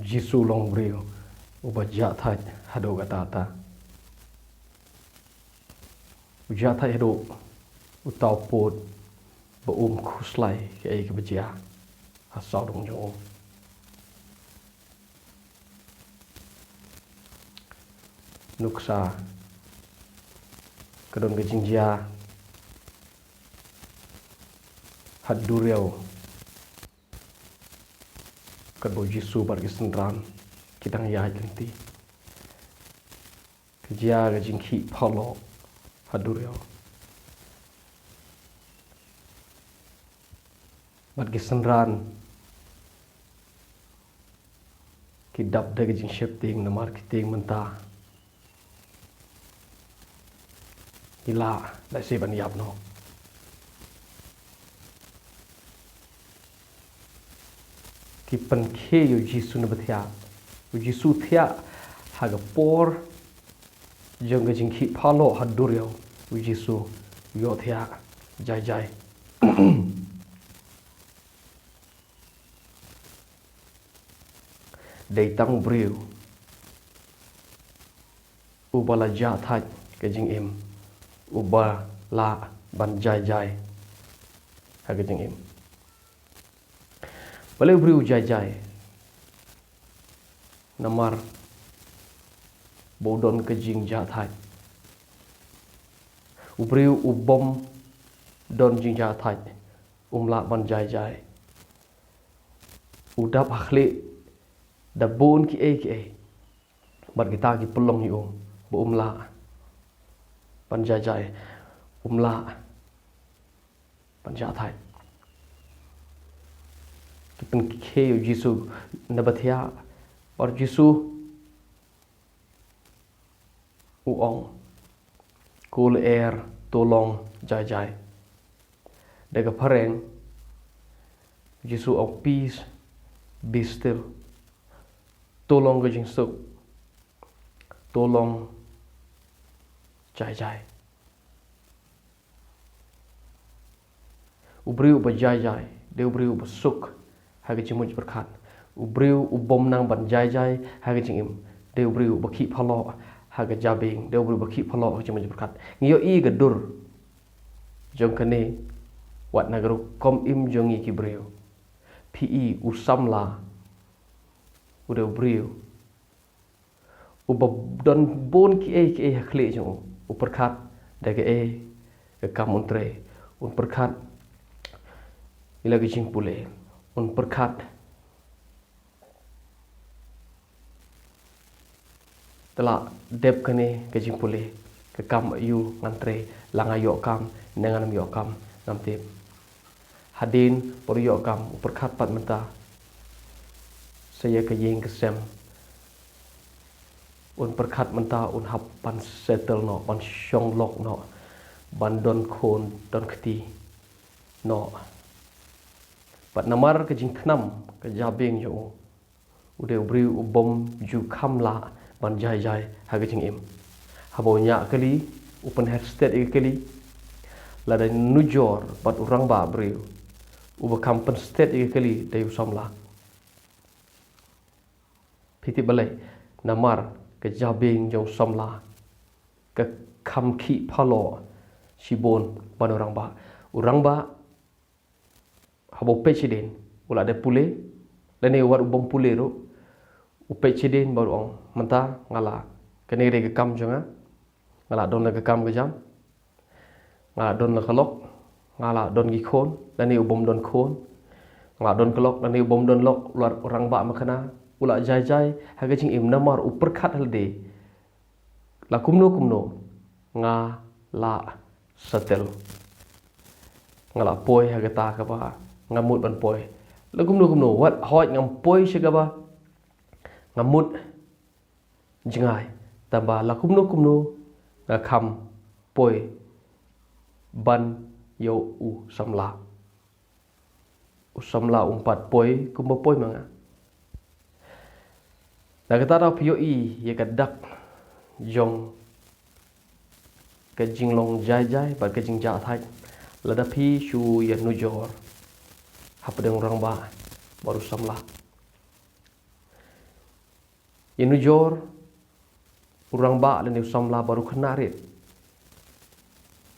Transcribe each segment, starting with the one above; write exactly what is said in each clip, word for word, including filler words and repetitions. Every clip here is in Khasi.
Jisu u long u briew uba jah thait haduh katta katta. U jah thait haduh uta u pud ba um khuslai kaei kaba jia ha sawdong jong u. Nuksa, ka don ka jingjia ha duriaw katba u Jisu bad ki synran ki dang ïaid lynti. Ka jia ka jingkhih pharlok ha duriaw. Bad ki synran ki dap da ka jingsheptieng namar ki tieng mynta ki lah lehse ban ïap noh. Ki pynkhie ïa u Jisu na ba thiah. U Jisu thiah ha ka por jong ka jingkhih pharlok ha duriaw. U Jisu u ïoh thiah jai jai. Dei tang u briew uba la jah thait ka jingim uba lah ban jai jai ha ka jingim. Balei u briew u jai jai? Namar ba u don ka jingjah thait. U briew u bym don jingjah thait um lah ban jai jai. U dap ha khlieh da bun kiei kiei. Bad kita ki pynlong ïa u ba um lah ban jai jai, um lah ban jah thait. Ki pynkhie ïa u Jisu na ba thiah. Bad u Jisu u ong, ko lyer, to long jai jai. Da ka phareng u Jisu u ong, peace, be still. To long ka jingsuk. To long jai jai. U briew uba jai jai dei u briew uba suk ha ka jingmut jingpyrkhat. U briew u bym nang ban jai jai ha ka jingim dei u briew uba khih pharlok ha ka jabieng, dei u briew uba khih pharlok ha ka jingmut jingpyrkhat. Ngi ïohi ka dur jong kane, wat na ka rukom im jong ngi ki briew. Phi i u samla u dei u briew uba don bun kiei kiei ha khlieh jong u. U pyrkhat da kaei ka kam un trei. Un pyrkhat ïa la ka jingpule. Un pyrkhat te la dep kane ka jingpule, ka kam aïu ngan trei, la nga ïoh kam ne ngan ym ïoh kam, ngam tip. Hadien ba u ïoh kam u pyrkhat pat mynta sa ïa ka ïing ka sem. Un pyrkhat mynta un hap ban settle noh, ban shong lok noh, ban don khun don kti noh. Bad namar ka jingkhnam ka jabieng jong u, u dei u briew u bym ju kham lah ban jai jai ha ka jingim. Haba u ñiah kali, u pynher stet ïa ka kali. Lada nujor bad u rangbah briew, uba kham pynstet ïa ka kali dei u samla. Phi tip balei? Namar ka jabieng jong u samla ka kham khih pharlok shibun ban u rangbah. U rangbah haba u peit shadien u la dep pule, lane wat u bym pule ruh, u peit shadien bad u ong, mynta nga la, kane ka dei ka kam jong nga, nga la don la ka kam ka jam, nga la don la ka lok, nga la don ki khun lane u bym don khun, nga la don ka lok lane u bym don lok, u la rangbah makna, u la jai jai ha ka jingim namar u pyrkhat ha lade, la kumno kumno nga la settle. Nga la poi ha kata kaba nga mut ban poi. La kumno kumno, wat hooid ngam poi sha kaba nga mut jngai, tangba la kumno kumno nga kham poi ban ïa u samla. U samla um pat poi kumba poi ma nga. Na kata daw phi ïohi ïa ka dak jong ka jinglong jai jai bad ka jingjah thait, lada phi shu ïa nujor hapdeng u rangbah bad u samla. Ïa nujor u rangbah lane u samla bad u khynnah rit.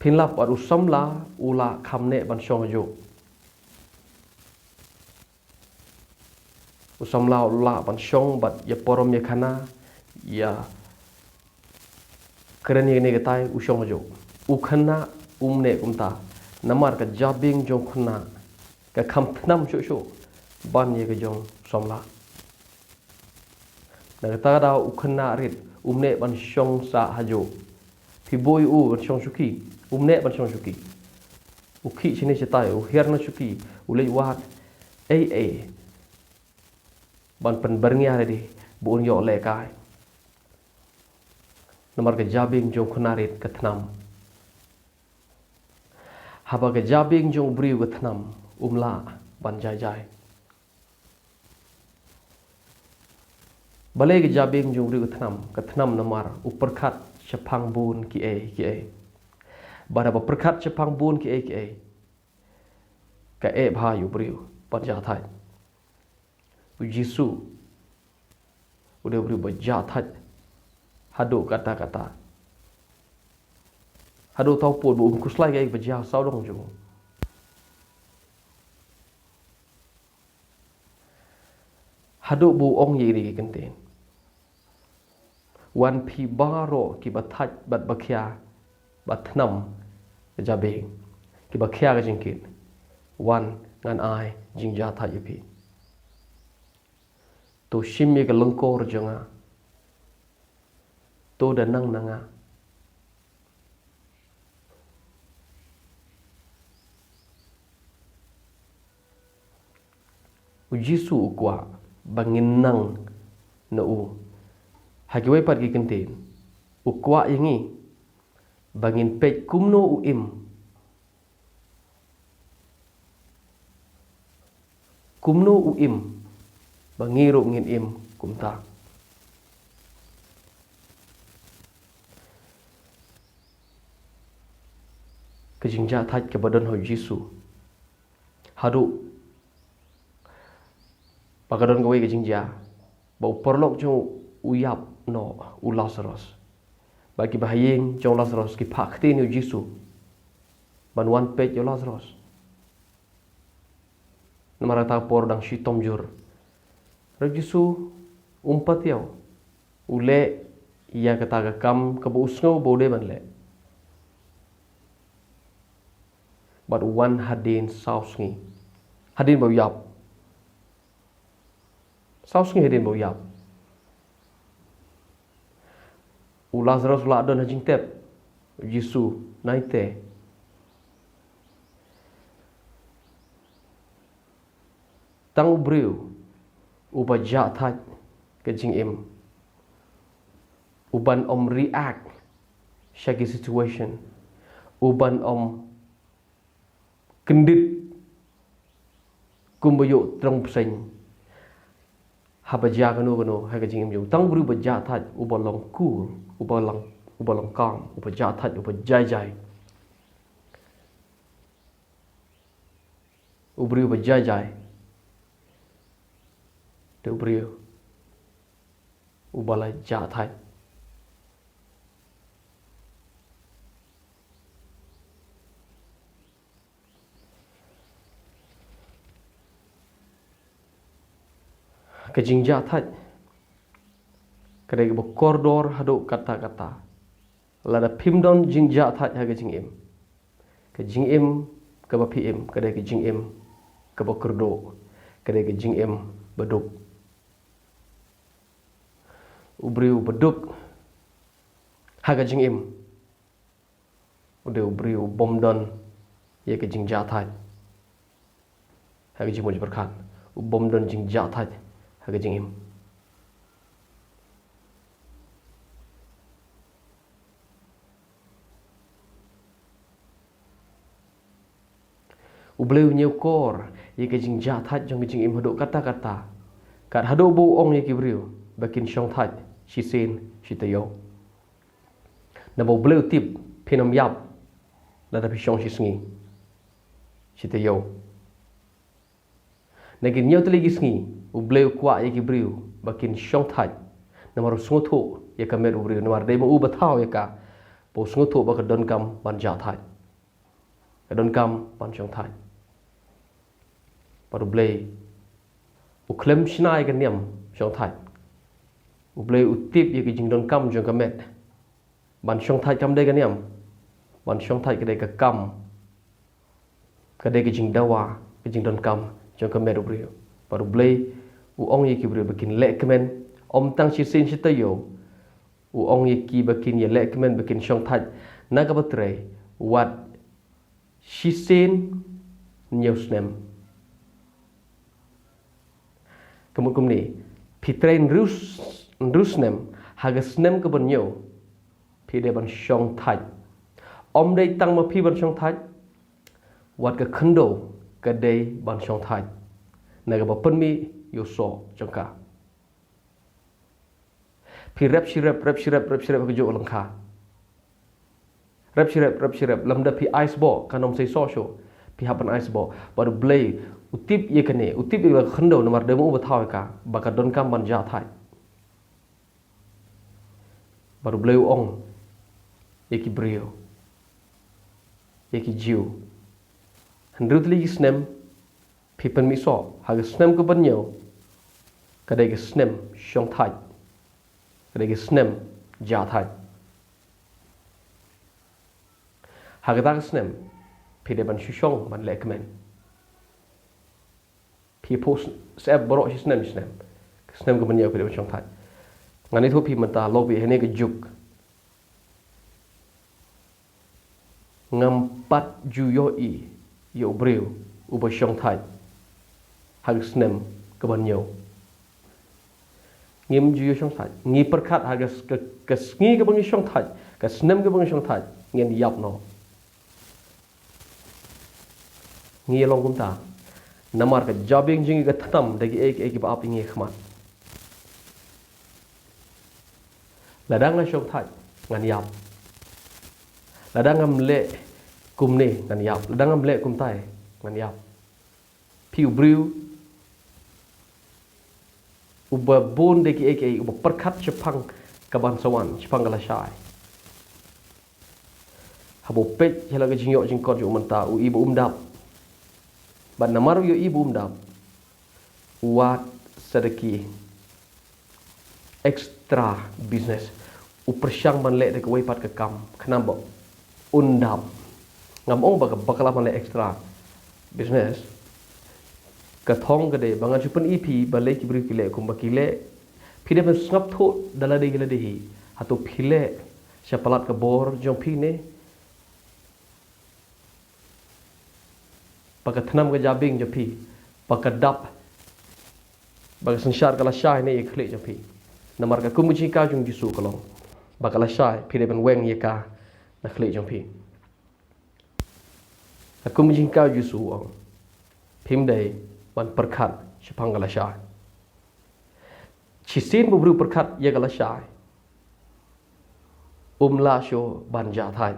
Phin lap bad u samla u la kham neh ban shong hajuh. U samla u la ban shong bad ïa parom ïa khana, ïa kren ïa kane katai u shong hajuh. U khynnah um neh kumta. Namar ka jabieng jong u khynnah ka kham thnam shuh shuh ban ïa ka jong u samla. Na kata ka daw u khynnah rit um neh ban shong sah hajuh. Phi buh u ban shong shuki, um neh ban shong shuki. U khih shane shatai, u hiar na shuki, u leit wad ei ei ban pynbyrngia ïa u ba un ïoh lehkai. Namar ka jabieng jong u khynnah rit ka thnam. Haba ka jabieng jong u briew ka thnam, um lah ban jai jai. Balei ka jabieng jong u briew ka thnam? Ka thnam namar u pyrkhat shaphang bun kiei kiei. Bad haba pyrkhat shaphang bun kiei kiei, ka eh bha ïa u briew ban jah thait. U Jisu u dei u briew ba jah thait haduh katta katta. Haduh tau pud ba um khuslai kaei ba jah sawdong jong u. Haduh ba u ong ïa kine ki kyntien: Wan phi baroh kiba thait bad ba khia, ba thnam ka jabieng, kiba khia ka jingkit. Wan, ngan ai jingjahthait ïa phi. To shim ïa ka lyngkor jong nga. To da nang na nga. U Jisu u kwah ba ngin nang na u. Ha kiwei pat ki kyntien, u kwah ïa ngi ba ngin peit kumno u im. Kumno u im, ba ngi ruh ngin im kumta. Ka jingjahthait kaba don ha u Jisu. Haduh ba ka don kawei ka jingjia, ba u paralok jong u u ïap noh, u Lasaros. Bad kiba ha ïing jong u Lasaros ki phah ktien ïa u Jisu ban wan peit ïa u Lasaros. Namar kata ka por dang shitom jur. Hynrei u Jisu um pat ïa u. U leh ïa kata ka kam kaba u sngew ba u dei ban leh. Bad u wan hadien saw sngi. Hadien ba u ïap. Saw sngi hadien ba u ïap. U Lasaros u la don ha jingtep. U Jisu, nai te. Tang u briew uba jah thait ka jingim. Uban ym react sha ki situation. Uban ym kyndit kumba ïoh tyrong bseiñ. Haba jia kano kano ha ka jingim jong u. Tang u briew ba jah thait, uba long cool, uba long, uba long calm, uba jah thait, uba jai jai. U briew ba jai jai. Te u briew uba la jah thait. Ka jingjah thait ka dei kaba kordor haduh katta katta. Lada phim don jingjah thait ha ka jingim, ka jingim kaba phi im ka dei ka jingim kaba kyrduh, ka dei ka jingim ba duk. U briew ba duk ha ka jingim u dei u briew u bym don ïa ka jingjah thait ha ka jingmut jingpyrkhat, u bym don jingjah thait ha ka jingim. U Blei u ñiewkor ïa ka jingjah thait jong ka jingim haduh katta katta. Kat haduh ba u ong ïa ki briew ba kin shong thait shisien shi taïew. Naba u Blei u tip phin ym ïap lada phi shong shi sngi, shi taïew. Na ki hynñiew tylli ki sngi u Blei u kwah ïa ki briew ba kin shong thait. Namar u sngewthuh ïa ka met u briew, namar dei ma u ba thaw ïa ka, ba u sngewthuh ba ka donkam ban jah thait, ka donkam ban shong thait. Bad U Blei u khlem shna ïa ka niam shong thait. U Blei u tip ïa ka jingdonkam jong ka met. Ban shong thait kam dei ka niam, ban shong thait ka dei ka kam, ka dei ka jingdawa, ka jingdonkam jong ka met u briew. Bad U Blei u ong ïa ki briew ba kin leh kmen, ym tang shisien shi taïew. U ong ïa ki ba kin ïa leh kmen, ba kin shong thait na kaba trei wat shisien hynñiew snem. Ka mut kumne, phi trei hynriew s-, hynriew snem, ha ka snem kaba hynñiew phi dei ban shong thait. Ym dei tang ma phi ban shong thait, wat ka khyndew ka dei ban shong thait na kaba pynmih ïa u soh jong ka. Phi rep shi rep, rep shi rep, rep shi rep ha kajuh ka lyngkha. Rep shi rep, rep shi rep, lymda phi ai sboh, kan ym sei soh shuh. Phi hap ban ai sboh. Bad U Blei u tip ïa kane, u tip ïa ka khyndew, namar dei ma u ba thaw ïa ka, ba ka donkam ban jah thait. Bad U Blei u ong ïa ki briew, ïa ki Jiw, hynriew tylli ki snem phi pynmih soh, ha ka snem kaba hynñiew ka dei ka snem shong thait, ka dei ka snem jah thait. Ha kata ka snem phi dei ban shu shong ban leh kmen. Phi phuh s-, sep baroh shi snem, shi snem. Snem kaba hynñiew phi dei ban shong thait. Ngan ïathuh phi mynta, lok phi hangne ka juk. Ngam pat ju ïohi ïa u briew uba shong thait ha ka snem kaba hynñiew. Ngim ju ïoh shong thait. Ngi pyrkhat ha ka, ka, ka sngi kaba ngi shong thait, ka snem kaba ngi shong thait, ngin ïap noh. Ngi long kumta namar ka jabieng jong ngi ka thnam da kiei kiei kiba ap ïa ngi ha khmat. Lada nga shong thait, ngan ïap. Lada ngam leh kumne, ngan ïap. Lada ngam leh kumtai, ngan ïap. Phi u briew uba bun da kiei kiei, uba pyrkhat shaphang ka ban sa wan, shaphang ka lashai. Haba u peit ïa la ka jingïoh jingkot jong u mynta, u ïohi ba um dap. Bad namar u ïohi ba um dap, u wad sa da ki extra business. U pyrshang ban leh da kawei pat ka kam, khnang ba un dap. Ngam ong ba ka, ba ka lah ban leh extra business. Ka thong ka dei ba ngan shu pyni phi balei ki briew ki leh kumba ki leh. Phi dei ban sngap thuh da lade ïa lade hi. Hato phi leh sha palat ka bor jong phi ne? Ba ka thnam ka jabieng jong phi, ba ka dap, ba ka synshar ka lashai ne ïa ka khlieh jong phi. Namar ka kum ka jingkha jong u Jisu ka long ba ka lashai phi dei ban weng ïa ka na khlieh jong phi. Ka kum ka jingkha u Jisu u ong, phim dei ban pyrkhat shaphang ka lashai. Shisien ba u briew u pyrkhat ïa ka lashai, um lah shuh ban jah thait.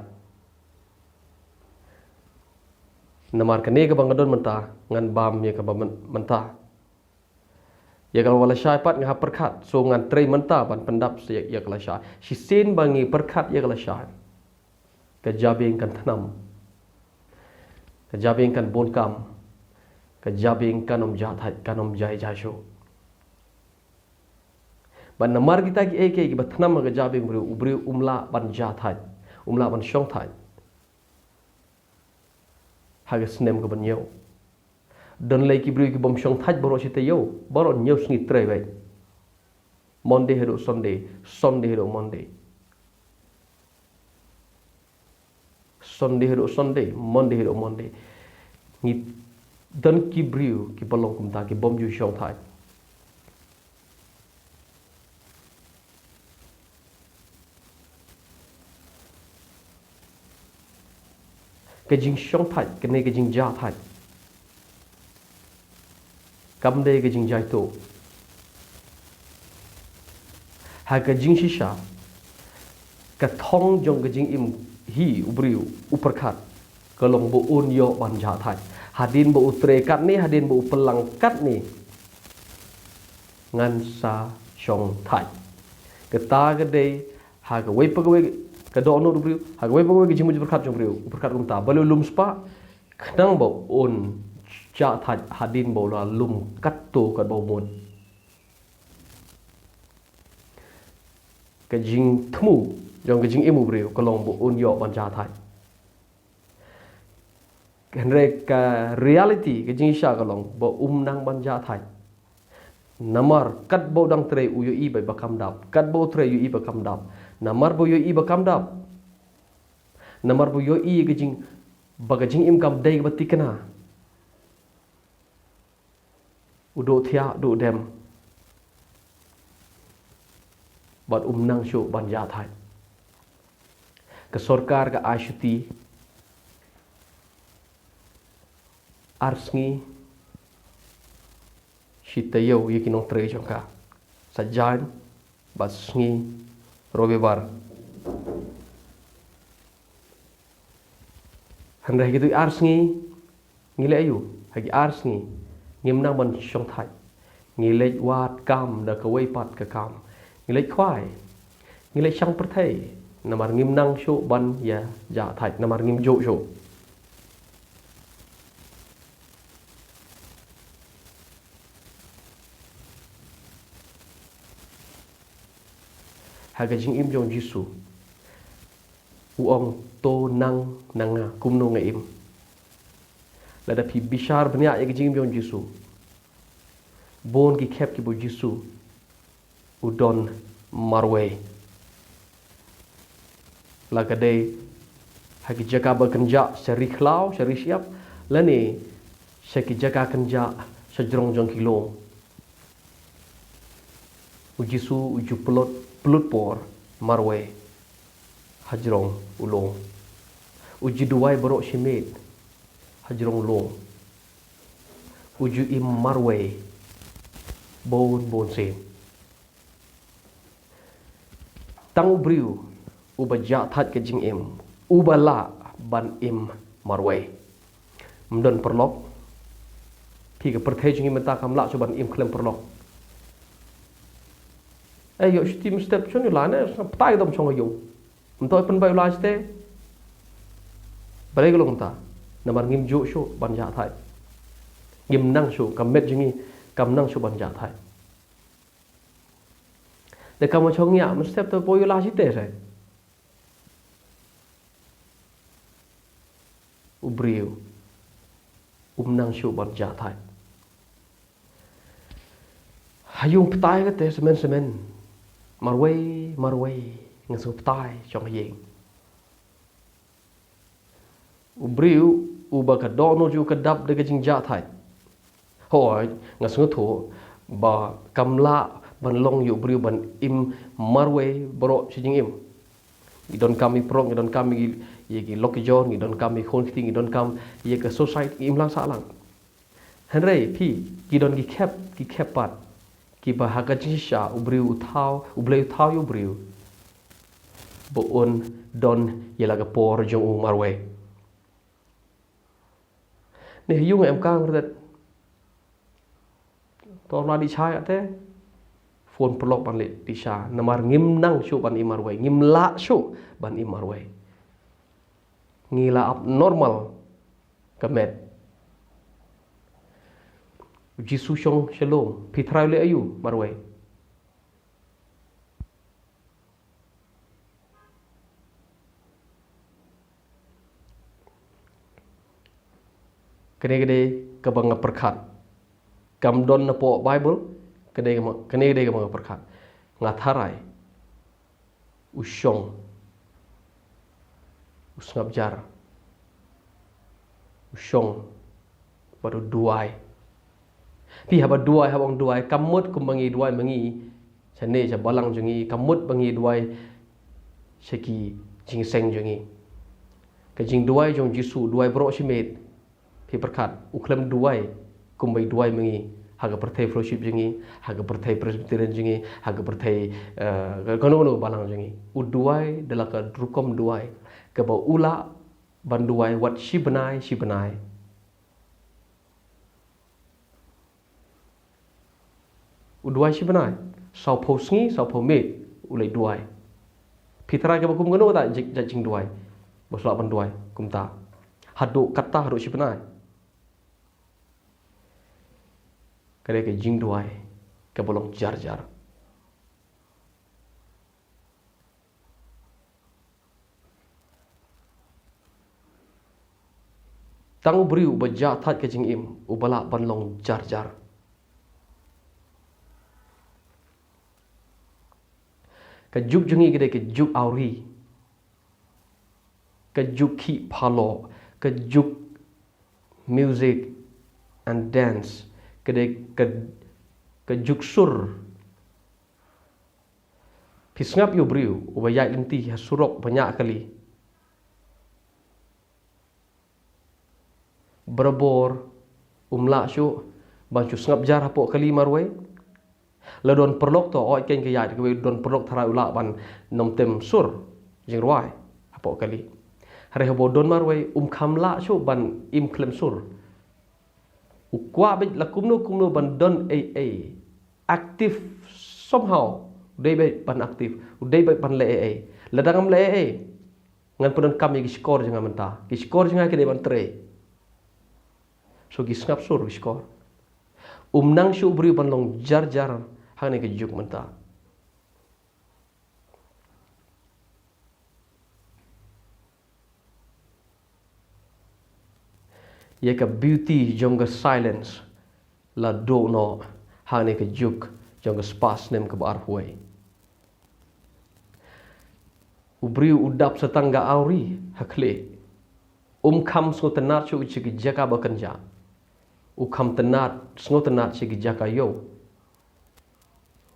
Namar kane kaba nga don mynta, ngan bam ïa kaba myn-, mynta. Ïa kaba lashai pat nga hap pyrkhat, so ngan trei mynta ban pyndap sa ïa, ïa ka lashai. Shisien ba ngi pyrkhat ïa ka lashai, ka jabieng kan thnam, ka jabieng kan bun kam, ka jabieng kan ym jah thait, kan ym jai jai shuh. Bad namar kita kiei kiei kiba thnam ha ka jabieng briew, u briew um lah ban jah thait, um lah ban shong thait ha ka snem kaba hynñiew. Don lei ki briew ki bym shong thait baroh shi taïew, baroh hynñiew sngi trei beit. Monday haduh Sunday, Sunday haduh Monday. Sunday haduh Sunday, Monday haduh Monday. Ngi don ki briew kiba long kumta, ki bym ju shong thait. Ka jingshong thait, kane ka jingjah thait, kam dei ka jingjaituh. Ha ka jingshisha, ka thong jong ka jingim hi u briew u pyrkhat ka long ba un ïoh ban jah thait. Hadien ba u trei katne, hadien ba u pynlang katne, ngan sa shong thait. Kata ka dei, ha kawei pa kawei ka dohnud u briew, ha kawei pa kawei ka jingmut jingpyrkhat jong u briew, u pyrkhat kumta, balei u lum spah, khnang ba un jah thait hadien ba u la lum katto katba u mut. Ka jingthmu jong ka jingim u briew ka long ba un ïoh ban jah thait. Hynrei ka reality, ka jingshisha ka long ba um nang ban jah thait. Namar katba u dang trei u ïohi ba i ba kam dap. Katba u trei u ïohi ba kam dap. Namar ba u ïohi ba kam dap. Namar ba u ïohi ka jing, ba ka jingim kam dei kaba thikna. U duh thiah, duh dem. Bad um nang shuh ban jah thait. Ka sorkar ka ai shuti ar sngi shi taïew ïa ki nongtrei jong ka. Saitjaiñ bad sngi Robibar. Hynrei ha kito ar sngi ngi leh aïu? Ha ki ar sngi ngim nang ban shong thait. Ngi leit wad kam da kawei pat ka kam. Ngi leit khwai. Ngi leit shang pyrthei. Namar ngim nang shuh ban ïa jah thait. Namar ngim juh shuh. Ha ka jingim jong u Jisu, u ong, "To nang na nga kumno nga im." Lada phi bishar bniah ïa ka jingim jong u Jisu, bun ki khep kiba u Jisu u don marwei. La ka dei ha ki jaka ba kynjah sha ri khlaw, sha ri shyiap, lane sha ki jaka kynjah sha jrong jong ki lum. U Jisu u ju pynlut, pynlut por marwei ha jrong u lum. U ju duwai baroh shi miet ha jrong u lum. U ju im marwei bun bun sien. Tang u briew uba jah thait ka jingim, uba lah ban im marwei. Ym don paralok. Phi, ka pyrthei jong ngi mynta kam lah shuh ban im khlem paralok. Eh, ïoh shuti mynstep shon ïoh la ne, sa pyntai dom shong ha ïung. Mynta pynbai u la shuti. Balei ka long mynta? Namar ngim juh shuh ban jah thait. Ngim nang shuh, ka met jong ngi kam nang shuh ban jah thait. Te ka ma chong ïa mynstep te poi u la shuti re. U briew um nang shuh ban jah thait. Ha ïung pyntai kate semen semen. Marwei, marwei, nga sngew pyntai shong ha ïing. U briew uba ka dohnud jong u ka dap da ka jingjah thait. Hooid, nga sngewthuh ba kam lah ban long ïa u briew ban im marwei baroh shi jingim. Ngi donkam ïa ki paralok, ngi donkam ïa ki, ïa ki lok ki jor, ngi donkam ïa ki khun kti, ngi donkam ïa ka society, ngi im lang sah lang. Hynrei phi, ki don ki khep, ki khep pat kiba ha ka jingshisha u briew u thaw, U Blei u thaw ïa u briew ba un don ïa la ka por jong u marwei. Ne ha ïung em kang rdet. To la dih sha ïa te. Phone paralok ban leit dih sha. Namar ngim nang shuh ban im marwei. Ngim lah shuh ban im marwei. Ngi la abnormal ka met. U Jisu shong sha lum. Phi, Trai u leh aïu marwei? Kane ka dei kaba nga pyrkhat. Kam don na poh Baibl, ka dei kaba, kane ka dei kaba nga pyrkhat. Nga tharai u shong, u sngap jar, u shong bad u duwai. Phi, haba duwai, haba ong duwai, kam mut kumba ngi duwai ma ngi shane sha balang jong ngi, kam mut ba ngi duwai sha ki jingseng jong ngi. Ka jingduwai jong u Jisu, duwai baroh shi miet. Phi pyrkhat, u khlem duwai kumba i duwai ma ngi ha ka pyrthei fellowship jong ngi, ha ka pyrthei Presbyterian jong ngi, ha ka pyrthei, eh, kano kano balang jong ngi. U duwai da la ka rukom duwai kaba u lah ban duwai wat shi bnai shi bnai. U duwai shi bnai, sawphew sngi, sawphew miet. u leit duwai. Phi trai kaba kum kano kata jing, jing duwai. Ba shu lah ban duwai kumta. Haduh kata haduh shi bnai. Ka dei ka jingduwai kaba long jar jar. Tang u briew uba jah thait ka jingim uba lah ban long jar jar. Ka juk jong ngi ka dei ka juk awri, ka juk khih phalok, ka juk music and dance, ka dei ka, ka juk sur. Phi sngap ïa u briew uba ïaid lynti ha surok ba ñiah kali. Barabor um lah shuh ban shu sngap jar hapoh kali marwei. La don paralok to, oi, kein ka ïaid kawei, don paralok tharai u lah ban nym tem sur jingrwai hapoh kali. Hynrei haba u don marwei um kham lah shuh ban im khlem sur. U kwah beit la kumno kumno ban don ei ei, active somehow. U dei beit ban active, u dei beit ban leh ei ei. Lada ngam leh ei ei, ngan pyndonkam ïa ki shkor jong nga mynta. Ki shkor jong nga ki dei ban trei. So ki sngap sur ki shkor. Um nang shuh u briew ban long jar jar hangne ka juk mynta. Ïa ka beauty jong ka silence la duh noh hangne ka juk jong ka spah snem kaba arphew wei. U briew u dap sa tang ka awri ha khlieh. Um kham sngewtynnat shuh sha ki jaka ba kynjah. U kham tynnat, sngewtynnat sha ki jaka ïew.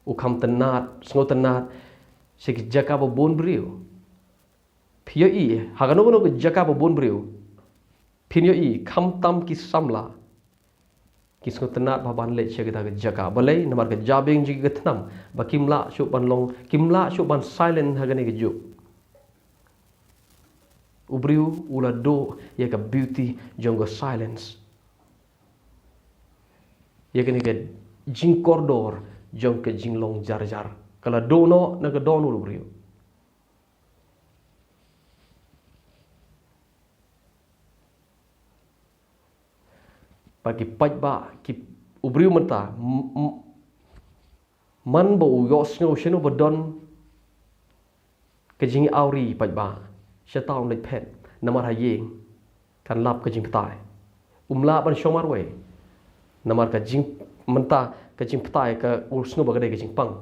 U kham tynnat, sngewtynnat sha ki jaka ba bun briew. Phi ïohi ha kano kano ka jaka ba bun briew, phin ïohi khamtam ki samla ki sngewtynnat ba ban leit sha kita ka jaka. Balei? Namar ka jabieng jong ki ka thnam ba kim lah shuh ban long, kim lah shuh ban silent ha kane ka juk. U briew u la duh ïa ka beauty jong ka silence. Ïa kane ka jingkordor jong ka jinglong jar jar ka la duh noh na ka dohnud u briew. Ba ki paidbah, ki, u briew mynta, m-, m-, man ba u ïohsngew shano ba don ka jingawri paidbah, shata un leit phet, namar ha ïing kan lap ka jingpytai. Um lah ban shong marwei, namar ka jing, mynta ka jingpytai ka u sngew ba ka dei ka jingpang.